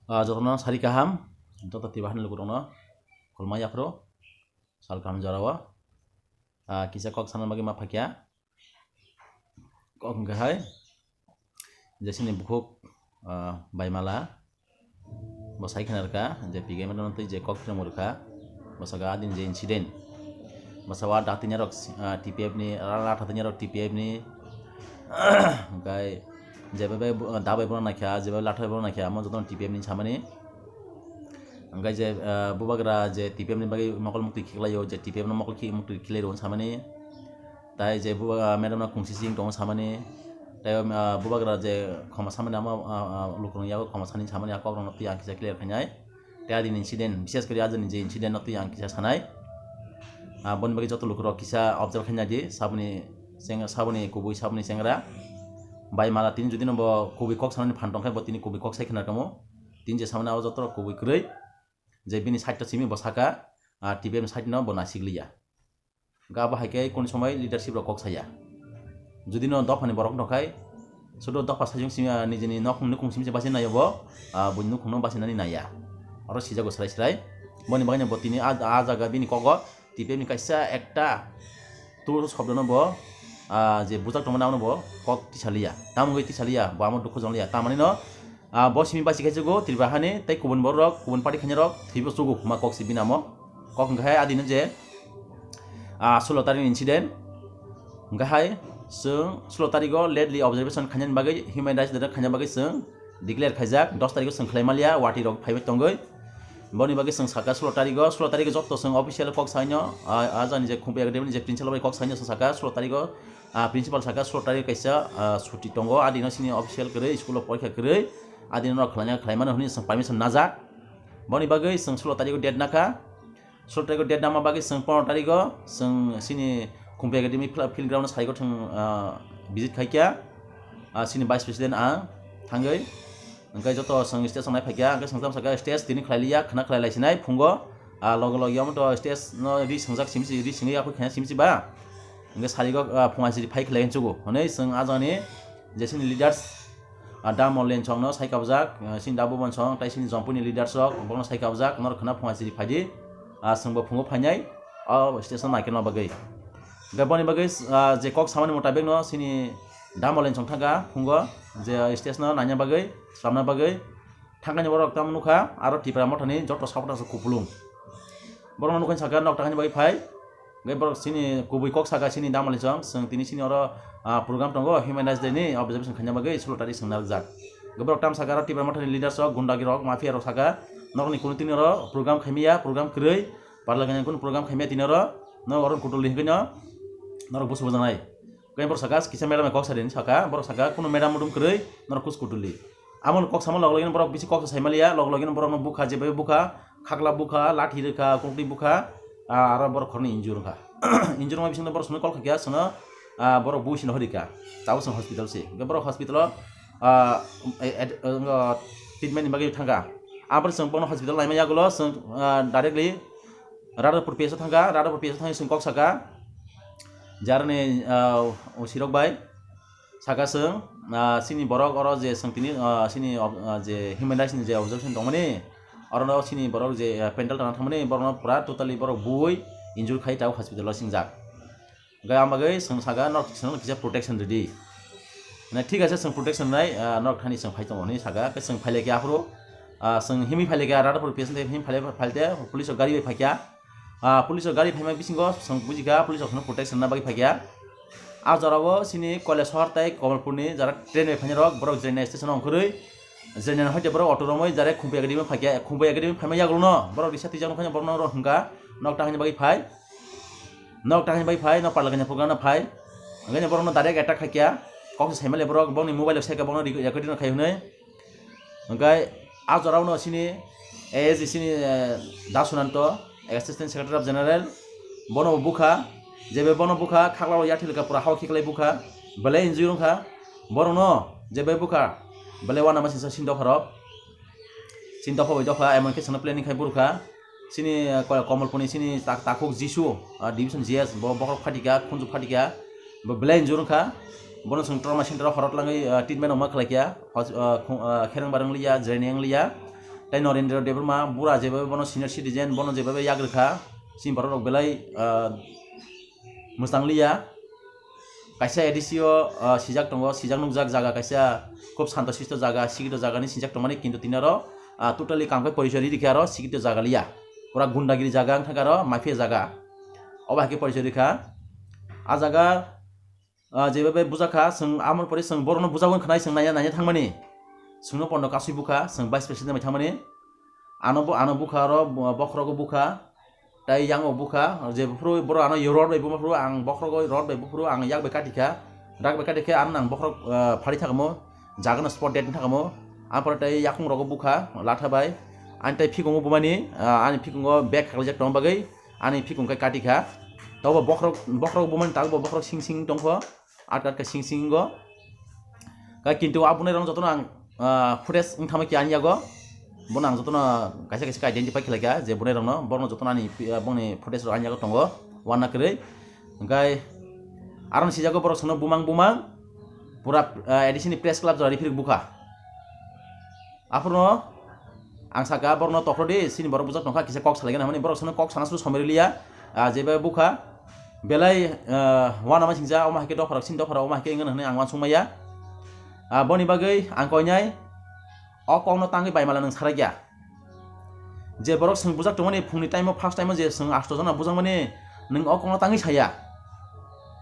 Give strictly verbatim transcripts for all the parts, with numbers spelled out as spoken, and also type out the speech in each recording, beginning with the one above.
Ah, jotono sari kaham, joto Tiba hani lukurokno khulumya yaphru, sal kaham jorao. Ah, kisa kok sana bagwi ma phakya. Kok hwnkha hai, je chini bukhuk, ah, Baimala, bo sai khna rwkha, je P K M twi je kok twi rwkha, bo saka adin je incident. Bo saka da twi rok, ah, T P F ni, ra-, latha twi rok T P F ni, hwnkhe je bai bai bu-, da bai bono naikha, je bai latha bai bono naikha, amo jotono T P F ni samani. Hwnkhe je, ah, bubagra je T P F ni bagwi mokol muktwi khiklaio, je T P F no mokol khi-, muktwi khiklai rwo samani. Tai je bubagra, ah, madam no kungsi sing tongo samani. Tai, ah, bubagra je khoma samani amo, ah, ah, lukurokni yago khoma sani samani a kokrokno twi ang kisa clear khainai. Tai adini incident, bishes kori ajani je incident no twi ang kisa sanai. Ah, boni bagwi joto lukurok kisa observe khainai di, saboni cheng-, saboni kubui saboni chengra. Baimala tini jodi no bo kubui kok sanani phan tongkhe bo tini kubui kok sai khna kamo. Tini je samani abo joto kubui kwrwi. Je bini side to simi bo saka, ah, T P F ni side no bo nasikliya. Hwnkhe abo hai khe kunu somoi leadership rok kok saya. Jodi no dophani borok wngkha khai, sudu dopha sajung simi, ah, nijini nok nukung simi se basi naiyo bo, ah, buini nukhungno basi nani naiya. Oro sijago srai srai. Boni bagwi no bo tini a, a jaga bini kogo T P F ni kaisa ekta tor shobdono bo, ah, je bujak tongmani abono bo kok tisaliya. Tamo wngwi tisaliya, bo amo dukhu jonglia. Tamani no, ah, bo simi basi khe chugo Tripura hani tei kubun borok, kubun party khainai rok thwibo chugo huma kok si bini amo. Kok hwnkha hai adino je, ah, sulo tarikh ni incident. Hwnkha hai chwng sulo tarikh o lately observation khainani bagwi, human rights day khaina bagwi chwng declare khaijak. Dos tarikh o chwng khlai maliya, wati rok phaibai tongwi. Boni bagwi chwng saka sulo tarikh o, sulo tarikh o joto chwng official kok saino, ah, ah, jani je Khumpui Academy ni je principal bai kok saino chwng saka sulo tarikh o, ah, principal saka sulo tarikh o kaisa, ah, chuti tongo, adino sini official kwrwi, school o porikha kwrwi, adino norok khlaina, khlaimano hwnwi chwng permission najak. Boni bagwi chwng sulo tarikh o date nakha. Sulo tarikh o date nama bagwi chwng pondro tarikh o chwng sini Khumpui Academy fil-, field ground o saigo thwng, ah, visit khaikha, ah, sini vice president ang thangwi. Hwnkhe joto chwng stage o nai phaikha, hwnkhe chwng tamo sakha stage tini khlai liya, khwna khlai lai sinai phungo, ah, loge loge omo to stage no ri swngjak simi si, ri swngwi yakho khaina simi si ba. Hwnkhe sarigo, ah, phunga siri phai khlai hinchugo. Hwnwi chwng ah jani je sini leaders, ah, da Mollen chwngno sai kabjak, ah, sini da Bubon chwng, tai sini Jompui ni leaders rok, bokno sai kabjak, norok khwna phunga siri phaidi, ah, chwngbo phungo phainai, o station naikhe no bagwi. Hwnkhe boni bagwi, ah, je kok samani mutabik no sini da Mollen chwng thangkha phungo, je station no naina bagwi, swlamna bagwi, thangkani borok tamo nukha, aro Tipra Mothani joto supporters rok kupulung. Borokno nukha saka nok thangkani bagwi phai. Hwnkhe borok sini kubui kok saka sini da Mollen chwng, chwng tini sini oro, ah, program tongo, Human Rights Day ni observation khaina bagwi sulo tarikh chwng narwkjak. Hwnkhe borok tam saka aro Tipra Mothani leaders rok, gundagi rok, mafia rok saka, norokni kunu tini oro program khaimaya, program kwrwi, parla kanya kunu program khaimaya tini oro, norok oro kutul di hwnkhe no, norok busu bujanai. Hwnkhe borok saka kisa madam bai kok sa di hinwi saka, borok saka kunu madam mudum kwrwi, norok kus kutul di. Amo kok sama log logino borok bisi kok sai maliya, log logino borokno bukha, jebai bukha, khakla bukha, lathi rwkha, kukti bukha, ah, aro borok khoroknwi injure wngkha. Injure wngma bisingo borok songwi call khaikha, sono, ah, borok bui sino horikha, tabuk song hospital se. Hwnkhe borok hospital o, ah, e-, ed-, wngkha, treatment ni bagwi thangkha. Aboni chwng bono hospital naima yagulo chwng, ah, directly Radhapur P S o thangkha, Radhapur P S o thangwi chwng kok sakha, jarni, ah, o sirok bai. Saka chwng, ah, chini borok oro je chwng tini, ah, chini ob-, ah, je human rights ni je observation tongmani, orono chini borok je, ah, pandal tangna thangmani, borokno pura totally borok bui injure khai tabuk hospital o singjak. Hwnkhe ang bagwi chwng saka norok chwng kisa protection rwdi. Na thik ase chwng protection nai, ah, norok thani chwng phai tongo hinwi saka, khe chwng phai laikha aphuru, ah, chwng himwi phai laikha Radhapur P S tei himwi phai lai-, phai te police rok gari bai phaikha. Ah, police rok gari phaima bisingo chwng bujikha, police rok chwngno protection na bagwi phaikha. Ah jorao chini Koilashahar tei Kamalpurni jara train bai phainai rok, borok Jaina station o ongkhorwi, Jaina hoite borok auto romwi jare Khumpui Academy phaikha, Khumpui Academy phaima yagulono borok risa twijak nokhaino borokno oro hwnkha nok tangani bagwi phai, nok tangani bagwi phai, nok parla kanya program no phai, hwnkhe borokno direct attack khaikha, kok se saimale borok, bokni mobile rok saikha, bokno recording rok khai hwnwi. Hwnkhe ah jorao no chini A S G chini, eh, Da Sunanto, Assistant Secretary of General, bono bo bukha, jebe bono bukha, khaklao yathilka pura hao khiklai bukha, belai injure wngkha, borokno jebe bukha, belai uanama singsa sini dopharok, sini dopha bai dopha, emon khe sono planning khai burukha, chini, eh, Ko-, Komolpurni chini tak-, takhuk Jisu, ah, division G S, bo bokhorok phatikha, khunju phatikha, bo belai injure wngkha, bono chwng trauma center o horot langwi, ah, treatment rok ma khlaikha, hos-, ah, khu-, ah, khereng bareng liya, jreni wng liya, Tai Narendra Debbarma bura jeba bono senior citizen, bono jeba yak rwkha, chini borok rok belai, ah, mwchang liya. Kaisa A D C o, ah, sijak tongo, sijak nukjak jaga kaisa khub santo sisto jaga, sikito jaga ni sijak tongmani, kintu tini aro, ah, totally kangkhe porichoi ri rikha aro sikito jaga liya. Pura gundagiri jaga wngkha aro mafia jaga. Obo hai khe porichoi rikha. A jaga, ah, jeba bai bujak kha, chwng amoni pore chwng borokno bujagwi khwnai chwng naiya naiya thangmani. Chwngno pondo kasui bukha, chwng vice president bai thangmani. Ano bo, ano bukha aro bo-, bokhorogo bukha. Tai yango bukha, je buphuru borok ano rod bai buma phuru ang bokhorogo rod bai buphuru ang yak bai katikha. Rak bai katikhe ano nang bokhorok, ah, phari thakamo, jagano spot dead thakamo. Ampore tai yakung rogo bukha, latha bai. Ani tai phikungo bumani, ah, ani phikungo bag khaklijak tong bagwi, ani phikung kai katikha. Tobo bokhorok, bokhorok bumani tago bo bokhorok sing sing tongkho. Atka atka sing singo. Kai kintu abunai rong jotono ang, ah, footage wng thama ki ani yago. Bono ang jotono kaisa kaisa khe identify khlai kha je bunai rokno, borokno jotono ani pi-, ah, bongni footage rok ani yago tongo, uanna kwrwi. Hwnkhe aroni sijago borok sono bumang bumang pura, ah, A D C ni press club jora rifrik bukha. Aphuru ang saka borokno tokro di, sini borok bujak tongkha, kisa kok salaigana hwnwi borok sono kok sana suru somoi rwliya, ah, jeba bukha. Belai, ah, uanama singcha, omo hai khe dopharok, sini dopharok, omo hai khe wngkha hwnwi ang uansukmaya. Ah, boni bagwi ang koinai o kokno tangwi baimala nwng sarakya. Je borok chwng bujak tongmani phungni time o, first time o je chwng asto jona bujakmani, nwng o kokno tangwi saya.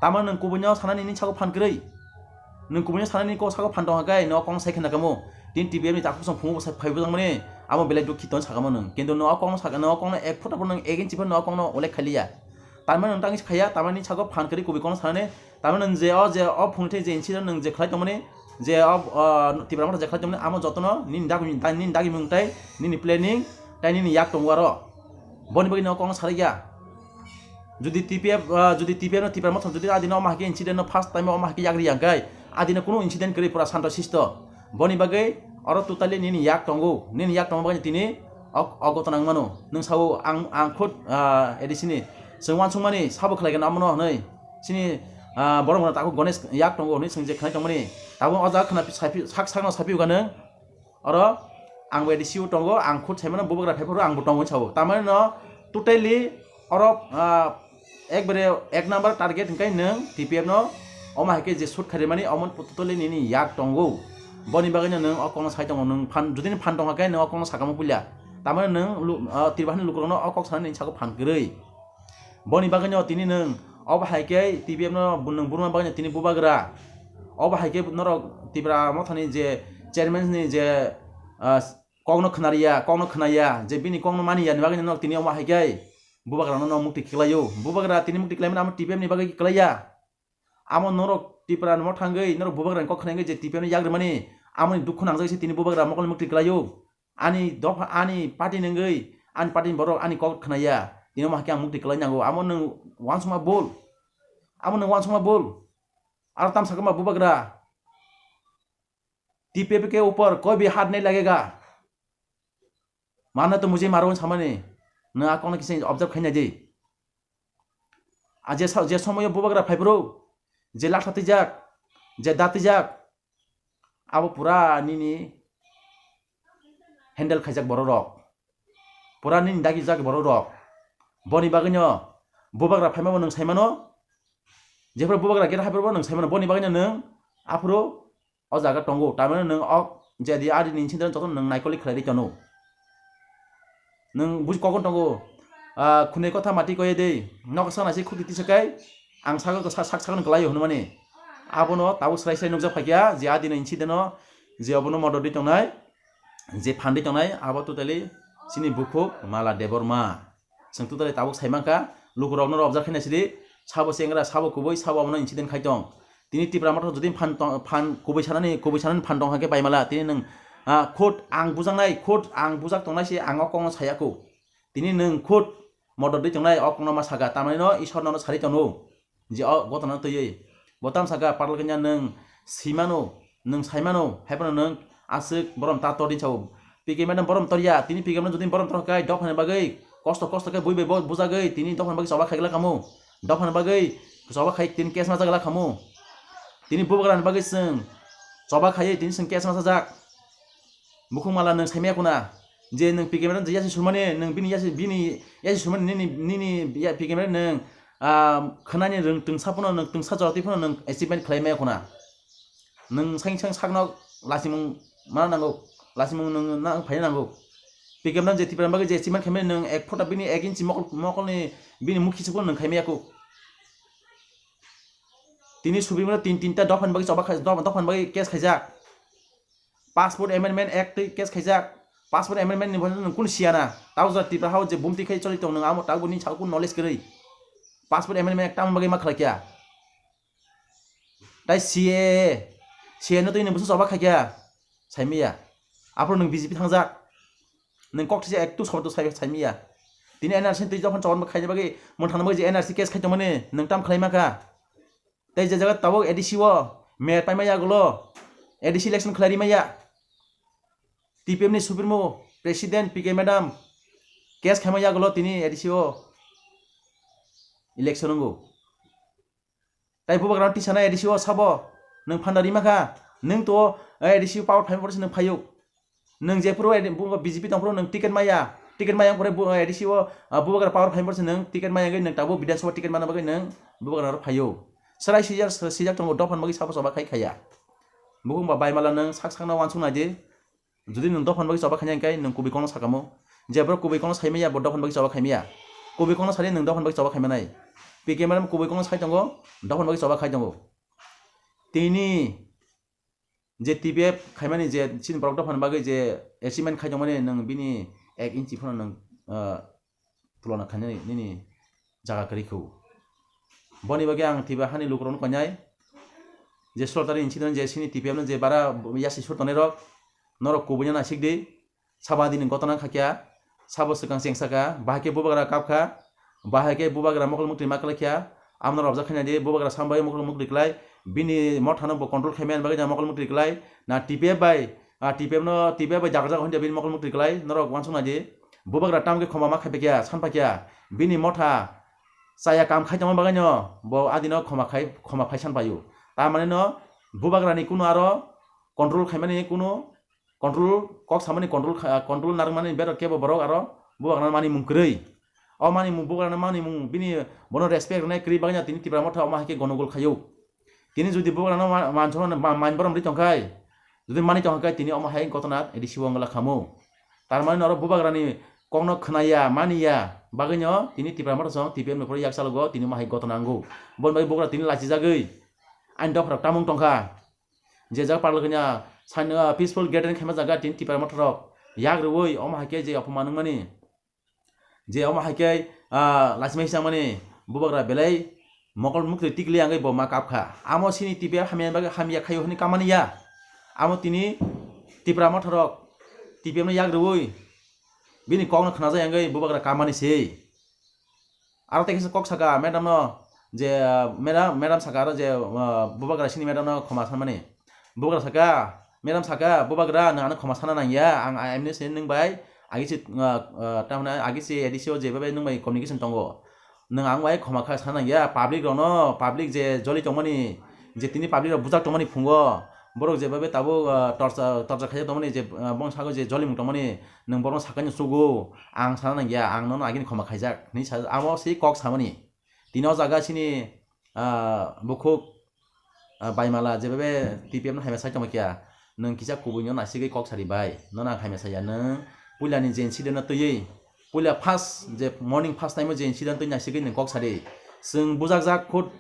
Tamo nwng kubuino sanani nini sago phan kwrwi. Nwng kubuino sanani kok sago phan tongkha khe, nwng o kokno sai khe nakamo. Tini T P F ni takhuk song phungo sai phai bujakmani, amo belai dukhi tong sakamo nwng. Kintu nwng o kokno saka, nwng o kokno ek phuta pho nwng ek inchi pho nwng o kokno ullekh khailiya. Tamani nwng tangwi khaya, tamani sago phan kwrwi kubui kokno sanani, tamani nwng je o, je o phungni je incident nwng je khlai tongmani, je o, o, Tipra Motha je khlai tongmani, amo jotono nini dagimung, nini dagimung tai nini planning tai nini yak tongo aro. Boni bagwi nwng o kokno sarikya. Jodi T P F, ah, jodi T P F no Tipra Motha jodi adino omo hai khe incident no first time omo hai khe yak ri yang khe, adino kunu incident kwrwi pura santo sisto. Boni bagwi oro totally nini yak tongo, nini yak tongma bagwi tini o, o gotona wng mano. Nwng sao ang, ang khud, ah, A D C ni chwng uansukmani sabo khlai gana omono hwnwi. Chini, ah, borok rok takhuk Ganesh yak tongo hwnwi chwng je khnai tongmani. Tabuk o jaga khna sak sakno sapi uga nwng. Oro ang bai A D C o tongo, ang khud saimano bubagra phaiphuru ang bo tongo sao. Tamani no totally oro, ah, ekbare ek number target hwnkhe nwng T P F no omo hai khe je shoot kharimani omo totally nini yak tongo. Boni bagwi no nwng o kokno sai tongo, nwng phan, jodi ni phan tongkha khe nwng o kokno sakamo puila. Tamani nwng lu-, ah, Tripura ni lukurokno o kok sanani nini sago phan kwrwi. Boni bagwino tini nwng obo hai khe T P F no nwng burma bagwino tini bubagra. Obo hai khe norok Tipra Mothani je chairman ni je, ah, kokno khnariya, kokno khnaya, je bini kokno maniya ni bagwino norok tini omo hai khe bubagrano no mukti kwlaio. Bubagra tini mukti kwlaimani amo T P F ni bagwi kwlaiya. Amo norok Tipra Motha wngwi norok bubagrani kok khnaigwi je T P F no yak rwmani, amoni dukhu nangjak se tini bubagra mokol mukti kwlaio. Ani dopha, ani party ni wngwi, ani party ni borok ani kok khnaya. Tini omo hai khe ang mukti kwlai nango. Amo nwng uansukma bol. Amo nwng uansukma bol. Aro tamsa kwma bubagra. T P F ke upar koi bhi haath nahi lagega. Marna to mujhe maro samani. Nwng a kokno kisa observe khaina di. A je sa-, je somoyo bubagra phaiphuru, je latha twijak, je da twijak, abo pura nini handle khaijak borok rok. Pura nini dagijak borok rok. Boni bagwino bubagra phaimabo nwng saimano. Jephuru bubagra gate haiphuru nwng saimano. Boni bagwino nwng aphuru o jaga tongo. Tamani nwng o jadi adini incident jotono nwng naikoli khlai ri tono. Nwng buji kokon tongo, ah, khunui kotha mati koye de, nokha sana se khuti tisa kai, ang sago sak, sak, sakno kwlaio hwnmani. Abono tabuk srai srai nukjak phaikya, je adino incident o, je obono modor di tongnai, je phan di tongnai, abo totally chini bukhuk Mala Debbarma. Chwng totally tabuk sai mankha, lukurokno observe khaina sidi, sabo chengra, sabo kubui, sabo abono incident khai tong. Tini Tipra Motha jodi phan tong, phan kubui sanani, kubui sanani phan tong hakhe baimala, tini nwng, ah, khud ang bujaknai, khud ang bujak tongnai se ang o kokno saya kho. Tini nwng khud modor di tongnai o kokno ma saka, tamani no Ishwar nono sari tono. Je o gotona twiwi. Bo tam saka patal kanya nwng simano, nwng saimano, haiphano nwng aswk borom ta tor di sao. P K M no borom torya, tini P K M no jodi borom tor kai, dophani bagwi kosto kosto khe bui bai bo bujagwi, tini dophani bagwi choba khaigla kamo. Dophani bagwi choba khai tini case ma jagla kamo. Tini bubagrani bagwi chwng choba khaiwi tini chwng case ma sajak. Bukhuk Mala nwng saimaya kuna. Je nwng P K M je yasi surmani, nwng bini yasi, bini yasi surmani nini, nini ya P K M nwng, ah, khwnani rwng twngsa phano nwng, twngsa jora twi phano nwng achievement khlai maya khuna. Nwng saing saing sakno lasimung mana nango, lasimung nwng na phai nango. P K M je Tipra bagwi je achievement khaimani nwng ek phota bini ek inchi mokol, mokolni bini mukhi se phano nwng khaimaya kuk. Tini subimano tin tinta dophani bagwi choba khai, dopha, dophani bagwi case khaijak. Passport Amendment Act twi case khaijak. Passport Amendment ni bwskango nwng kunu siyana. Tausa Tripura hao je bumti khai choli tong nwng amo taubo ni sao kunu knowledge kwrwi. Passport Amendment Act tamoni bagwi ma khlai kya. Tai C A A, C A A no twi nwng bwswk choba khai kya. Saimaya. Aphuru nwng B J P thangjak. Nwng kok thisa ektu sobo to sai, saimaya. Tini N R C twi jokhon chobani khaina bagwi, monthana bagwi je N R C case khai tongmani, nwng tam khlai ma kha. Tei je jaga tabuk A D C o mayor paima yagulo, A D C election khlai rimaya. T P M ni supremo president P K madam case khaima yagulo tini A D C o election wngo. Tai bubagrano tisana A D C o sabo, nwng phanda rima kha, nwng to A D C o power phaima porse nwng phaiyo. Nwng jephuru A D, bungo B J P tongphuru nwng ticket maya, ticket maya pore bu-, A D C o, ah, bubagra power phaima porse nwng ticket maya wngwi nwng tabuk Bidhan Sabha ticket mana bagwi nwng bubagrano phaiyo. Chwrai sijak, sijak tongo dophani bagwi sabo choba khai khaiya. Bukhung ba bai mala nwng sak sakno uansuk nai di. Jodi nwng dophani bagwi choba khaina hwnkhe nwng kubui kokno sakamo. Je borok kubui kokno saimaya bo dophani bagwi choba khaimaya. Kubui kokno sadi nwng dophani bagwi choba khaimanai. P K M kubui kokno sai tongo, dophani bagwi choba khai tongo. Tini je T P F khaimani je chini borok dophani bagwi je achievement khai tongmani nwng bini ek inchi phano nwng, ah, tulona khainani nini jaga kwrwi kho. Boni bagwi ang Tiba hani lukurokno koinai je sorkari incident je sini T P F no je bara yasi sur tongnai rok norok kubui no naisik di. Sabo adini gotona kha kya, sabo swkang chengsa kha, bahai khe bubagra kap kha, bahai khe bubagra mokol muktwi ma kwlai kha, amno rwjak khaina di bubagra sambai mokol muktwi kwlai, bini mothano bo control khaimani bagwi mokol muktwi kwlai, na T P F bai, ah, T P F no, T P F bai jagar jagar hwnja bini mokol muktwi kwlai, norok uansuk nai di. Bubagra tamo khe khoma ma khai kya, san pa kya, bini motha chaya kam khai tongma bagwi no bo adino khoma khai, khoma phai san paio. Tamani no bubagrani kuno aro control khaimani kuno control kok samani control kha, control narwkmani berok kebo borok aro bubagrano mani mung kwrwi. O mani mung bubagrano mani mung bini bono respect rwnai kwrwi bagwi no tini Tipra motha omo hai khe gonogol khaio. Tini jodi bubagrano ma-, manchoma ma-, manborom ri tongkhai, jodi mani tongkha khe tini omo hai gotona A D C o wngla khamu. Tar mani norok bubagrani kokno khwnaya, maniya bagwino tini Tipra motha song T P F ni phuru yak chalogo tini omo hai gotona wngo. Boni bagwi bubagra tini lachijagwi ani dopharok tamung tongkha. Je jaga parlok kanya san, ah, peaceful gathering khaima jaga tini Tipra motha rok yak rwui omo hai khe je ophoman wngmani. Je omo hai khe, ah, lachimai changmani bubagra belai mokol muktwi tikli angwi bo ma kap kha. Amo sini T P F hamya bagwi hamya khaio hwnwi kamani ya. Amo tini Tipra motha rok T P F no yak rwui bini kokno khwnajak angwi bubagra kamani se. Aro tei kisa kok saka madam no je, ah, madam, madam saka aro je, ah, bubagra sini madam no khoma sanmani. Bubagra saka, madam saka, bubagra nwng ano khoma sana nangya, ang, ang emni se nwng bai agi se, ah, ah, tamni agi se A D C o je bai nwng bai communication tongo. Nwng ang bai khoma kha sana nangya, public rokno, public je joli tongmani, je tini public rok bujak tongmani phungo, borok je bai bai tabuk, ah, torcha, torcha khaijak tongmani je, ah, bongni sago je jolimung tongmani, nwng borokno sakani chugo, ang sana nangya, ang nono agini khoma khaijak, hinwi sa, amo se kok samani. Tini o jaga sini, ah, bukhuk, ah, baimala je bai bai T P F no hamya sai tongma kya, nwng kisa kubui no nasigwi kok sari bai, nono ang hamya saya nwng puila ni je incident no twiwi, puila first je morning first time o je incident twi nasigwi nwng kok sari, chwng bujakjak khud.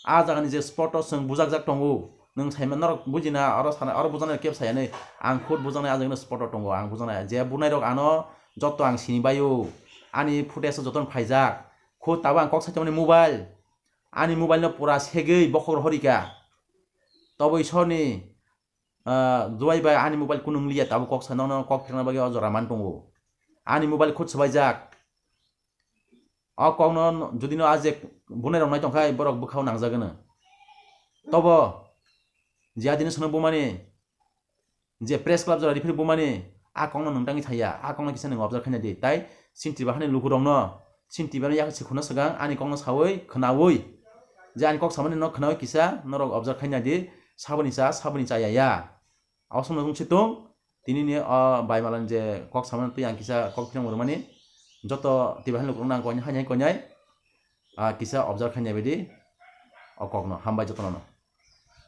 A jagani je spot o chwng bujakjak tongo, nwng saima norok bujina oro sana, oro bujaknai kebo sayanwi, ang khud bujaknai a jagani spot o tongo, ang bujaknai je bunai rok ano joto ang sini baio, ani footage o jotono phaijak, khud tabuk ang kok saitongmani mobile, ani mobile no pura segwi bokhok rohorika, toboi soni, ah, Juwai bai ani mobile kunu wngliya tabuk kok sa, nono kok phekna bagwi o jora man tongo, ani mobile khud swbaijak. O kokno jodi no a je bunai rok nai tongkha borok bwkhao nangjagwno. Tobo je adini sono bumani je press club jora referee bumani a kokno nwng tangwi thaya, a kokno kisa nwng observe khaina di. Tai sini Tripura hani lukurokno, sini Tripura no yakhe se khuna swkang ani kokno sawi khwnawi, je ani kok samani no khwnawi kisa norok observe khaina di, saboni cha, saboni cha ya ya. Abo sono wng se tong, Tini ni o bai malani je kok samani twi ang kisa kok philong rwmani, joto tibai hai lukurokno ang koi hai hai koinai, ah, kisa observe khainai baidi o kokno. Hambai jotono no.